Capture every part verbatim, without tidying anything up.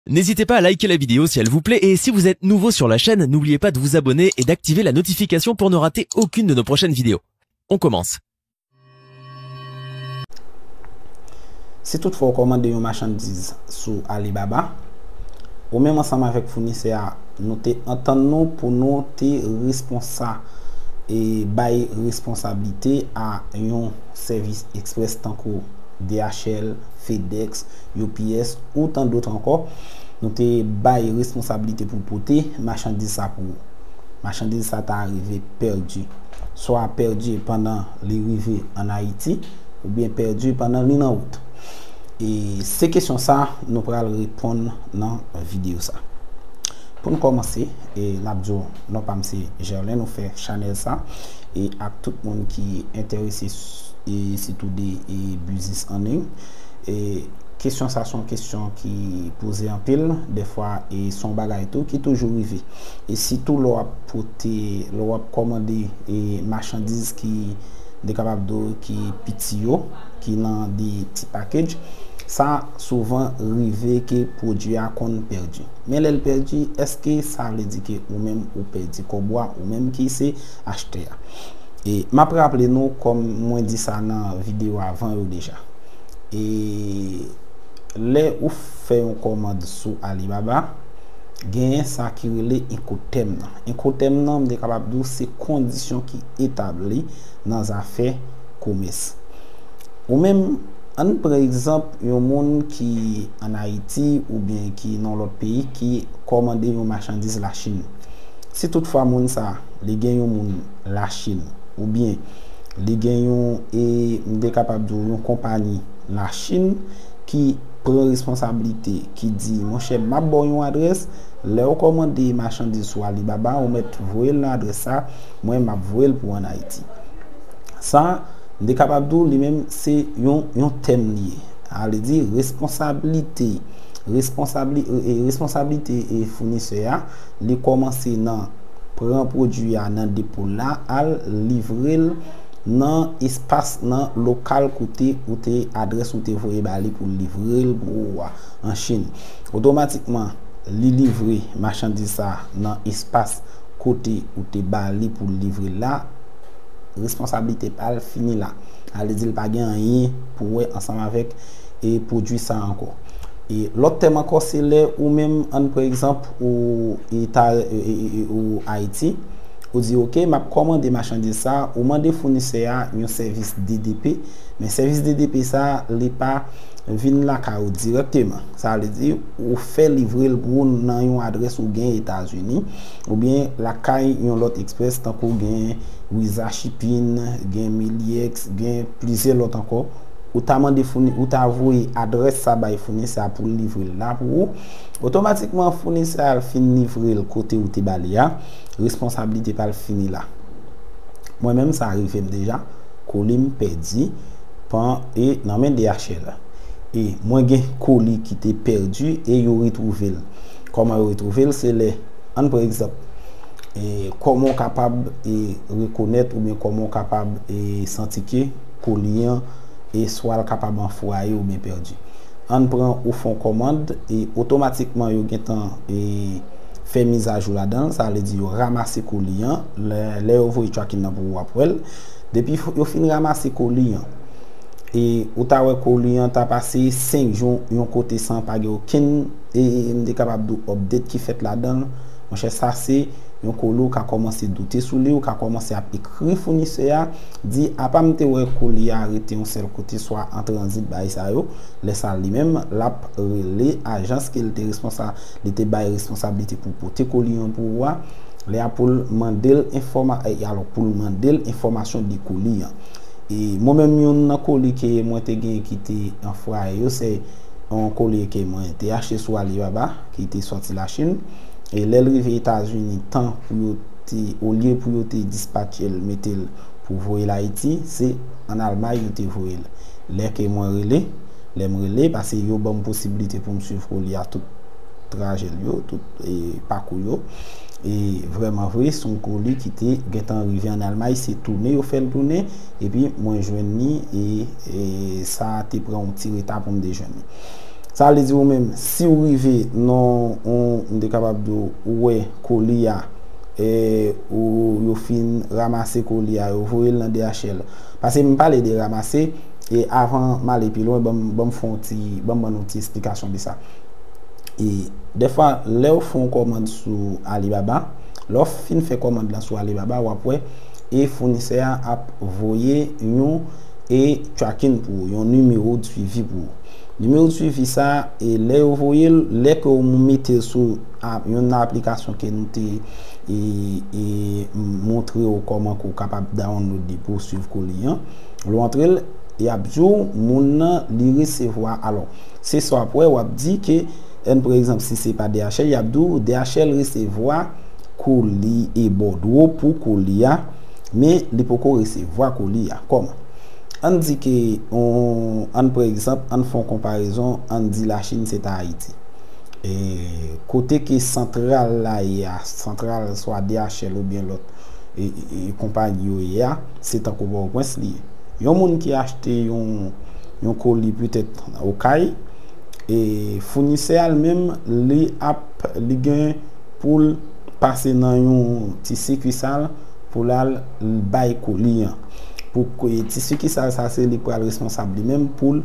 N'hésitez pas à liker la vidéo si elle vous plaît et si vous êtes nouveau sur la chaîne, n'oubliez pas de vous abonner et d'activer la notification pour ne rater aucune de nos prochaines vidéos. On commence. Si toutfwa w kòmande yon machandiz sou Alibaba, ou menm ansanm avèk founisè a, nou te antann nou pou nou te responsa e bay responsablite a yon sèvis eksprès tankou D H L, FedEx, U P S ou tan dòt ankò. Nou te bay responsablite pou pote machandiz sa pou ou. Machandiz sa ta rive pèdi. Swa pèdi pandan li rive ann Ayiti, oubyen pèdi pandan li nan wout. E se kesyon sa nou pral reponn nan videyo sa. Pou n kòmanse, e n ap di w non pa m se Gerlin, nou fè chanèl sa e ak tout moun ki enterese e sitou de e biznis an liy. E kesyon sa se yon kesyon ki poze anpil, dèfwa e se yon bagay tou ki toujou rive. E sitou lè w ap pote, lè w ap kòmande e machandiz ki, m te kapab di w, ki piti yo, ki nan de ti package, sa souvan rive ke pwodui a konn pèdi. Men lè l pèdi, èske sa vle di ke ou menm ou pèdi kòb ou a, ou menm ki se achtè a? E m ap raple nou, kòm mwen di sa nan videyo avan yo deja, e lè ou fè yon kòmand sou Alibaba, genyen sa ki rele Incoterm nan. Incoterm nan, m te kapab di w, se kondisyon ki etabli nan zafè komès. Ou menm, ann pran egzanp yon moun ki ann Ayiti oubyen ki nan lòt peyi ki kòmande yon machandiz Lachin. Si toutfwa moun sa, li gen yon moun Lachin, oubyen li gen yon, e m te kapab di w, yon konpayi Lachin ki pran responsablite, ki di, monchè, m ap ba w yon adrès, lè w kòmande machandiz sou Alibaba, ou mèt voye l nan adrès sa, mwen m ap voye l pou w ann Ayiti. Sa, m te kapab di w, li menm se yon, yon tèm li ye. Sa vle di responsablite, responsabli, e, e, responsablite e founisè a, li kòmanse nan pran pwodui a nan depo l la, al livre l nan espas, nan lokal kote ou te, adrès ou te voye ba li pou l livre l pou ou a, an Chin. Otomatikman, li livre machandiz sa nan espas kote ou te ba li pou l livre l la, responsablite pa l fini la. Sa vle di l pa gen anyen pou wè ansanm avèk e pwodui sa ankò. E lòt tèm ankò, se lè ou menm, ann pran egzanp, ou e ta, e, e, e, ou Ayiti, ou di, oke, m ap kòmande machandiz sa, ou mande founisè a yon sèvis D D P, men sèvis D D P sa, li pa vin lakay ou dirèkteman. Sa vle di, ou fè livre l pou ou nan yon adrès ou gen Etazini, oubyen lakay yon lòt eksprès, tankou gen Wiza Shipping, gen Miliex, gen plizyè lòt ankò. Ou ta mande founi-, ou ta voye adrès sa bay founisè a pou l livre l la pou ou. Otomatikman, founisè a fin livre l kote ou te ba li a, responsablite pa l fini la. Mwen menm, sa rive m deja, koli m pèdi, pan e nan men D H L. E mwen gen koli ki te pèdi e yo retwouve l. Kòman yo retwouve l? Se lè, ann pran egzanp, e kòman w kapab e rekonèt oubyen kòman w kapab e santi ke koli an e swa l kapab anfwaye oubyen pèdi. Ann pran ou fè yon kòmand e otomatikman yo gentan e fè mizajou ladan l, sa vle di yo ranmase koli an, lè, lè yo voye tracking nan pou ou, w ap wè l. Depi f-, yo fin ranmase koli an, e ou ta wè koli an ta pase senk jou yon kote san pa gen okenn, e, e, m te kapab di w, update ki fèt ladan l. Monchè, sa se yon koli ou ka kòmanse doute sou li, ou ka kòmanse ap ekri founisè a, di, apa m te wè koli a rete yon sèl kote, swa an tranzit, bagay sa yo. Lè sa, li menm, l ap rele ajans ke l te responsa-, li te bay responsablite pou pote koli an pou ou a, lè a pou l mande l enfòma-, e, alò, pou l mande l enfòmasyon de koli an. E mwen menm, youn nan koli ke mwen te gen ki te anfwaye yo, se yon koli ke mwen te achte sou Alibaba, ki te sòti Lachin. E lè l rive Etazini, tan pou yo te, olye pou yo te dispatche l, mete l pou voye l Ayiti, se ann Almay yo te voye l. Lè ke mwen rele, lè m rele, paske yo ban m posiblite pou m swiv koli a tout trajè l yo, tout, e, pakou yo. E vrèman vre, se yon koli ki te gentan rive ann Almay, se tounen yo fè l tounen, epi mwen jwenn li, e, e sa te pran yon ti reta pou m te jwenn li. Sa vle di ou menm, si w rive nan yon, m te kapab di w, ou wè koli a, e, ou, yo fin ranmase koli a, yo voye l nan D H L. Paske m pale de ranmase, e avan m ale pi lwen, ban m, ban m fè yon ti, ban m ban nou ti esplikasyon de sa. E dèfwa, lè w fè yon kòmand sou Alibaba, lè w fin fè kòmand lan sou Alibaba, w ap wè, e founisè a ap voye yon e tracking pou ou, yon nimewo de swivi pou ou. Nimewo de swivi sa, e lè yo voye l, lè ke w mete l sou a, yon aplikasyon ke nou te e, e, montre w kòman ke w kapab download li pou w swiv koli an. Lè w antre l, y ap di w moun nan li resevwa. Alò, se sa w ap wè, w ap di ke, en, pa egzanp, si se pa D H L, y ap di w D H L resevwa koli e bòdwo pou koli a, men li poko resevwa koli a. Kòman? Ann di ke, on, ann pran egzanp, ann fè yon konparezon, ann di Lachin se ta Ayiti. E, kote ke santral la ye a, santral swa D H L oubyen lòt, e, e, e, konpayi yo ye a, se tankou Pòtoprens li ye. Yon moun ki achte yon, yon koli petèt Okay, e founisè a l menm, li ap, li gen pou l pase nan yon ti sikisal pou l al bay koli an. Pou ko-, ti sikisal sa, se li pral responsab li menm pou l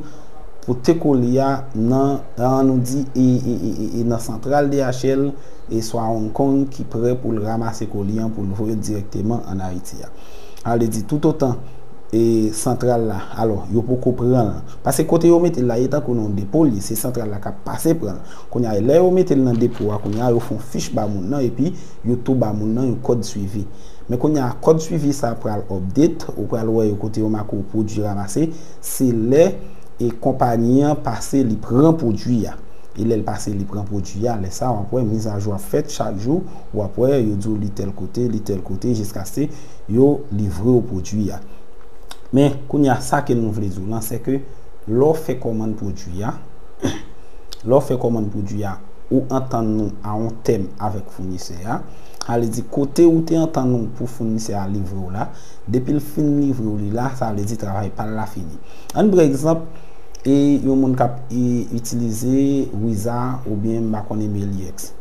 pote koli a nan, nan, nou di, e, e, e, e, e nan santral D H L, e swa Hong Kong ki prè pou l ranmase koli an pou l voye l dirèkteman ann Ayiti a. Sa vle di, toutotan e santral la, alò, yo poko pran l. Paske kote yo mete l la, e tankou nan yon depo li, se santral la k ap pase pran l. Kounye a, lè yo mete l nan depo a, kounye a, yo fè yon fich ba moun nan, epi yo tou ba moun nan yon kòd swivi. Men kounye a, kòd swivi sa pral update, ou pral wè yo kote yo make w pwodui ranmase, se lè e konpayi an pase li pran pwodui a. E lè l pase li pran pwodui a, lè sa w ap wè mizajou ap fèt chak jou, w ap wè yo di w li tèl kote, li tèl kote, jiskaske yo livre w pwodui a. Men, kounye a, sa ke nou vle di w lan, se ke lè w fè kòmann pwodui a, lè w fè kòmann pwodui a, ou antann nou a yon tèm avèk founisè a, sa vle di kote ou te antann ou pou founisè a livre w la, depi l fin livre w li la, sa vle di travay pa l la fini. Ann pran egzanp, e yon moun k ap, e, itilize Wiza oubyen m pa konnen Meliex.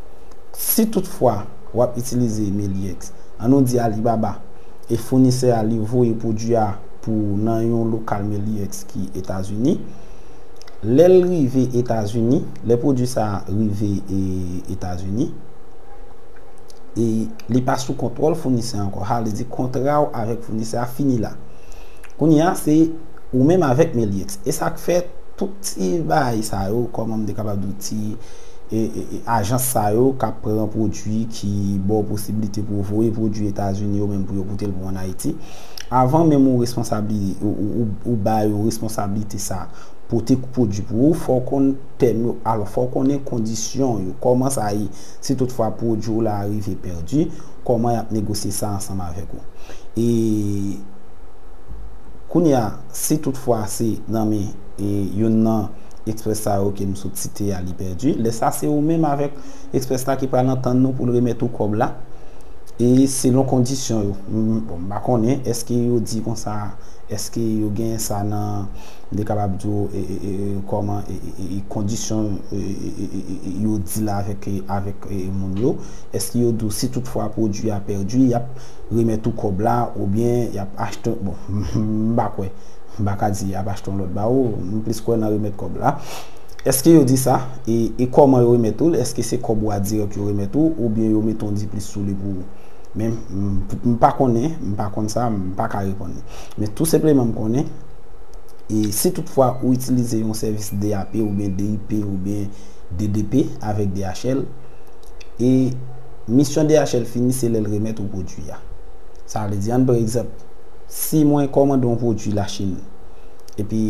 Si toutfwa w ap itilize Meliex, ann nou di Alibaba, e founisè a li voye pwodui a pou nan yon lokal Meliex ki Etazini, lè l rive Etazini, lè pwodui sa a rive, e, Etazini, e li pa sou kontwòl founisè a ankò. Sa vle di kontra w avèk founisè a fini la. Kounye a, se ou menm avèk Meliex. E sa k fè tout ti bagay sa yo, kòman m te kapab di w, ti, e, e, e, ajans sa yo k ap pran pwodui, ki ba w posiblite pou w voye pwodui Etazini yo menm pou yo pote l pou w ann Ayiti. Avan menm ou responsabli-, ou, ou, ou, ou ba yo responsablite sa, pote pwodui pou ou, fò w konn tèm yo, alò fò w konnen kondisyon yo, kòman sa ye, si toutfwa pwodui w la rive pèdi, kòman y ap negosye sa ansanm avèk ou. E kounye a, si toutfwa se nan men, e, youn nan eksprès sa yo ke m sot site a, li pèdi, lè sa se ou menm avèk eksprès la ki pral antann nou pou l remèt ou kòb la, e selon kondisyon yo. M, bon, m pa konnen, èske yo di konsa, èske yo gen sa nan, m te kapab di w, e, e, e, kòman, e, e, e, e, kondisyon, e, e, e, e, e, yo di la avèk, e, avèk, e, moun yo, èske yo di w si toutfwa pwodui a pèdi, y ap remèt ou kòb la, oubyen y ap achte, bon, m pa kwè, m pa ka di y ap achte yon lòt ba ou, m plis kwè nan remèt kòb la. Èske yo di sa? E, e kòman yo remèt ou l? Èske se kòb ou a dirèk yo remèt ou, oubyen yo mete yon diplis sou li pou ou? Men, m, m pa konnen, m pa konn sa, m pa ka reponn li. Men tou senpleman m konnen, e si toutfwa ou itilize yon sèvis D A P oubyen D I P oubyen D D P avèk D H L, e misyon D H L fini, se lè l remèt ou pwodui a. Sa vle di, ann pran egzanp, si mwen kòmande yon pwodui Lachin, epi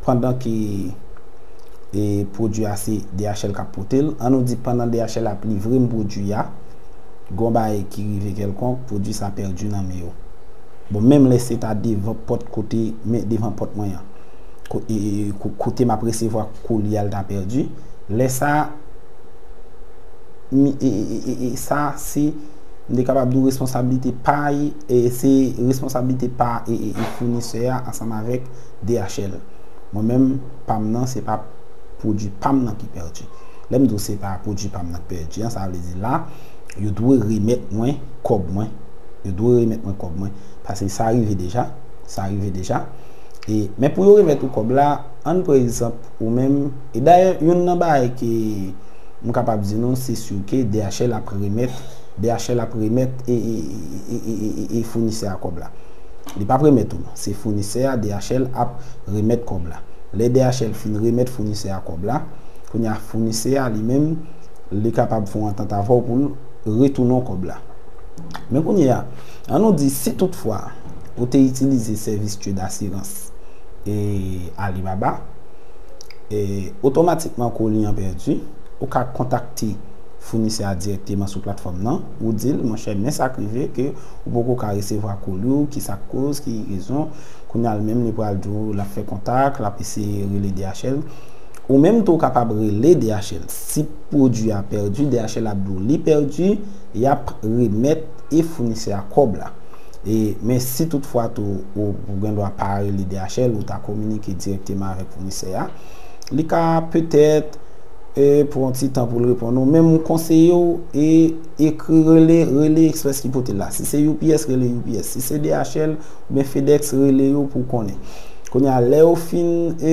pandan ke, e, pwodui a se D H L k ap pote l, ann nou di pandan D H L ap livre m pwodui a, gen yon bagay ki rive kèlkonk, pwodui sa pèdi nan men yo. Bon, menm lè se ta devan pòt kote, men devan pòt mwen an, ko-, e, e, ko-, kote m ap resevwa koli a, l ta pèdi, lè sa, mi, e, e, e, e, e, sa se, m te kapab di w responsablite pa, e, se responsablite pa, e, e, e, founisè a ansanm avèk D H L. Mwen menm, pa m nan, se pa pwodui pa m nan ki pèdi. Lè m di w se pa pwodui pa m nan ki pèdi an, sa vle di la, yo dwe remèt mwen kòb mwen. Yo dwe remèt mwen kòb mwen. Paske sa rive deja. Sa rive deja. E, men pou yo remèt ou kòb la, ann pran egzanp ou menm. E dayè, youn nan bagay ke m kapab di nou, se si ke D H L ap remèt, D H L ap remèt e, e, e, e, e, e, e founisè a kòb la. Li p ap remèt ou non. Se founisè a, D H L ap remèt kòb la. Lè D H L fin remèt founisè a kòb la, kounye a founisè a li menm, li kapab fè yon antant avè w pou l retounen w kòb la. Men kounye a, ann nou di si toutfwa ou te itilize sèvis trade asirans e Alibaba, e otomatikman koli an pèdi, ou ka kontakte founisè a dirèkteman sou platfòm nan, ou di l, monchè, men sa k rive ke ou poko ka resevwa koli w, ki sa k koz, ki rezon. Kounye a l menm, li pral di w, l ap fè kontak, l ap eseye rele D H L. Ou menm tou, w kapab rele D H L. Si pwodui a pèdi, D H L ap di w li pèdi, y ap remèt e founisè a kòb la. E, men si toutfwa tou ou, ou gen dwa pa rele D H L, ou ta kominike dirèkteman avèk founisè a, li ka petèt e, pran yon ti tan pou l reponn ou. Men m konseye w e, ekri, rele, rele ekspres ki pote l la. Si se U P S, rele U P S. Si se D H L oubyen FedEx, rele yo pou w konnen. Kounye a, lè yo fin, e,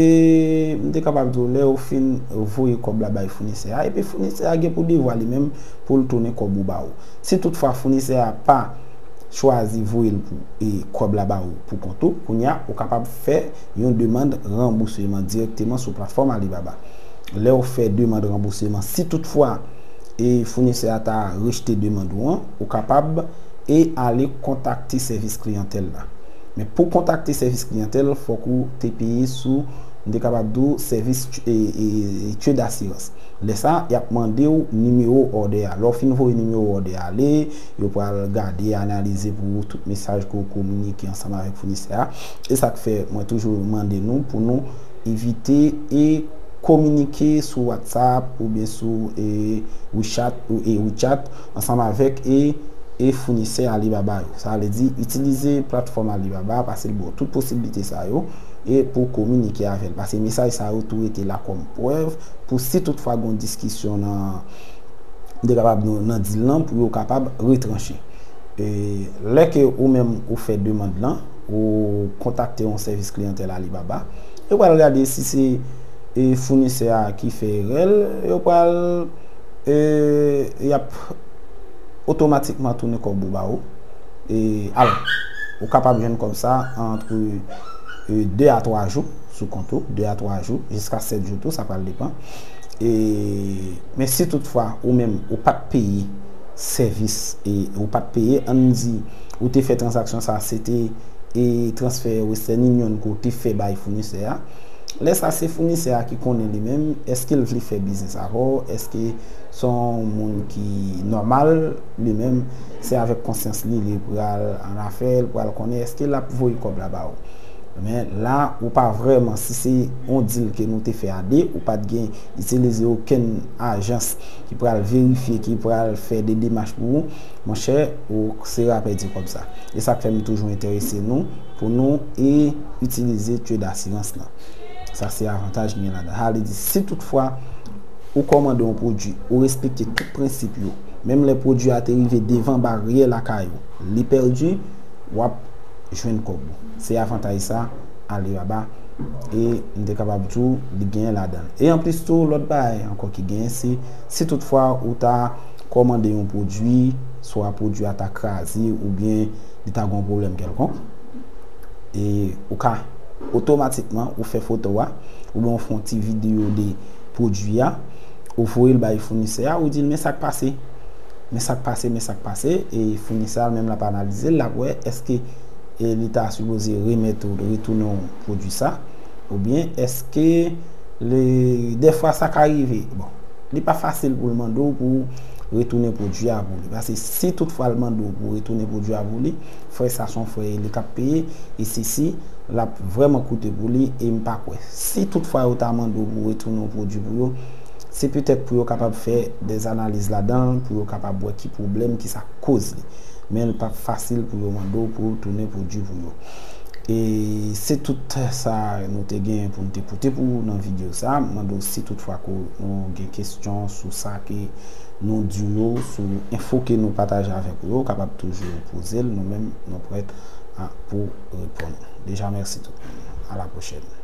m te kapab di w, lè yo fin voye kòb la bay founisè a, epi founisè a gen pou devwa li menm pou l tounen kòb ou ba ou. Si toutfwa founisè a pa chwazi voye l pou, e, kòb la ba ou pou kont ou, kounye a, ou kapab fè yon demann ranbousman dirèkteman sou platfòm Alibaba. Lè w fè demann ranbousman, si toutfwa e founisè a ta rejte demann ou an, ou kapab e ale kontakte sèvis kliyantèl la. Men pou kontakte sèvis kliyantèl, fòk ou te peye sou, m te kapab di w, sèvis e, e, e trade asirans. Lè sa, y ap mande w nimewo òdè a. Lè w fin voye nimewo òdè a ale, yo pral gade, analize pou ou tout mesaj ke w kominike ansanm avèk founisè a. E sa k fè mwen toujou mande nou pou nou evite e kominike sou WhatsApp oubyen sou e WeChat, ou, e WeChat ansanm avèk e, e founisè Alibaba yo. Sa vle di, itilize platfòm Alibaba, paske l ba w tout posiblite sa yo, e pou w kominike avè l. Paske mesaj sa yo tou rete la kòm prèv pou si toutfwa gen yon diskisyon nan, m te kapab nan, nan deal lan pou yo kapab retranche. E, lè ke ou menm ou fè demann lan, ou kontakte yon sèvis kliyantèl Alibaba, yo pral gade si se e founisè a ki fè erè l, yo pral, e, y ap otomatikman tounen kòb ou ba ou. E, alò, ou kapab jwenn kòb sa antre, e, de a twa jou sou kont ou, de a twa jou, jiska sèt jou tou, sa pral depann. E, men si toutfwa ou menm ou pa t peye sèvis, e ou pa t peye, ann di ou te fè tranzaksyon sa, se te, e, transfè Western Union ke w te fè bay founisè a. Lè sa, se founisè a ki konnen li menm, èske l vle fè biznis avè w, èske se yon moun ki nòmal, li menm, se avèk konsyans li, li pral annafè, li pral konnen èske l ap voye kòb la ba ou. Men la, ou pa vrèman, si se yon deal ke nou te fè a de, ou pa t gen itilize okenn ajans ki pral verifye, ki pral fè de demach pou ou, monchè, ou se rapè di kòb sa. E sa k fè m toujou enterese nou pou nou e itilize trade asirans lan. Sa se avantaj ki gen ladan. Sa vle di, si toutfwa ou kòmande yon pwodui, ou respekte tout prensip yo, menm lè pwodui a te rive devan baryè lakay ou, li pèdi, w ap jwenn kòb ou. Se avantaj sa Alibaba, e m te kapab di w li genyen ladan l. E anplis tou, lòt bagay ankò ki genyen, se si toutfwa ou ta kòmande yon pwodui, swa pwodui a ta kraze oubyen li ta gen yon pwoblèm kèlkonk, e ou ka otomatikman ou fè foto a, oubyen ou fè yon ti videyo de pwodui a, ou voye l bay founisè a, ou di l, men sa k pase, men sa k pase, men sa k pase, e founisè a menm l ap analize l, l ap wè èske, e li ta sipoze remèt ou, retounen w pwodui sa, oubyen èske, dèfwa sa ka rive, bon, li pa fasil pou l mande w pou retounen pwodui a pou li. Paske si toutfwa l mande w pou retounen pwodui a pou li, frè sa se yon frè li k ap peye, e sesi, l ap vrèman koute pou li, e m pa kwè. Si toutfwa yo ta mande w pou retounen yon pwodui pou yo, se petèt pou yo kapab fè dè analiz ladan l, pou yo kapab wè ki pwoblèm, ki sa k koz li. Men l p ap fasil pou yo mande w pou w tounen pwodui pou yo. E se tout sa nou te gen pou nou te pote pou ou nan videyo sa. M mande w si toutfwa ke ou gen kesyon sou sa ke nou di yo, sou enfo ke nou pataje avèk ou yo, ou kapab toujou poze l. Nou menm, nou prèt a, pou reponn. Deja, mèsi tout moun. A la pwochèn.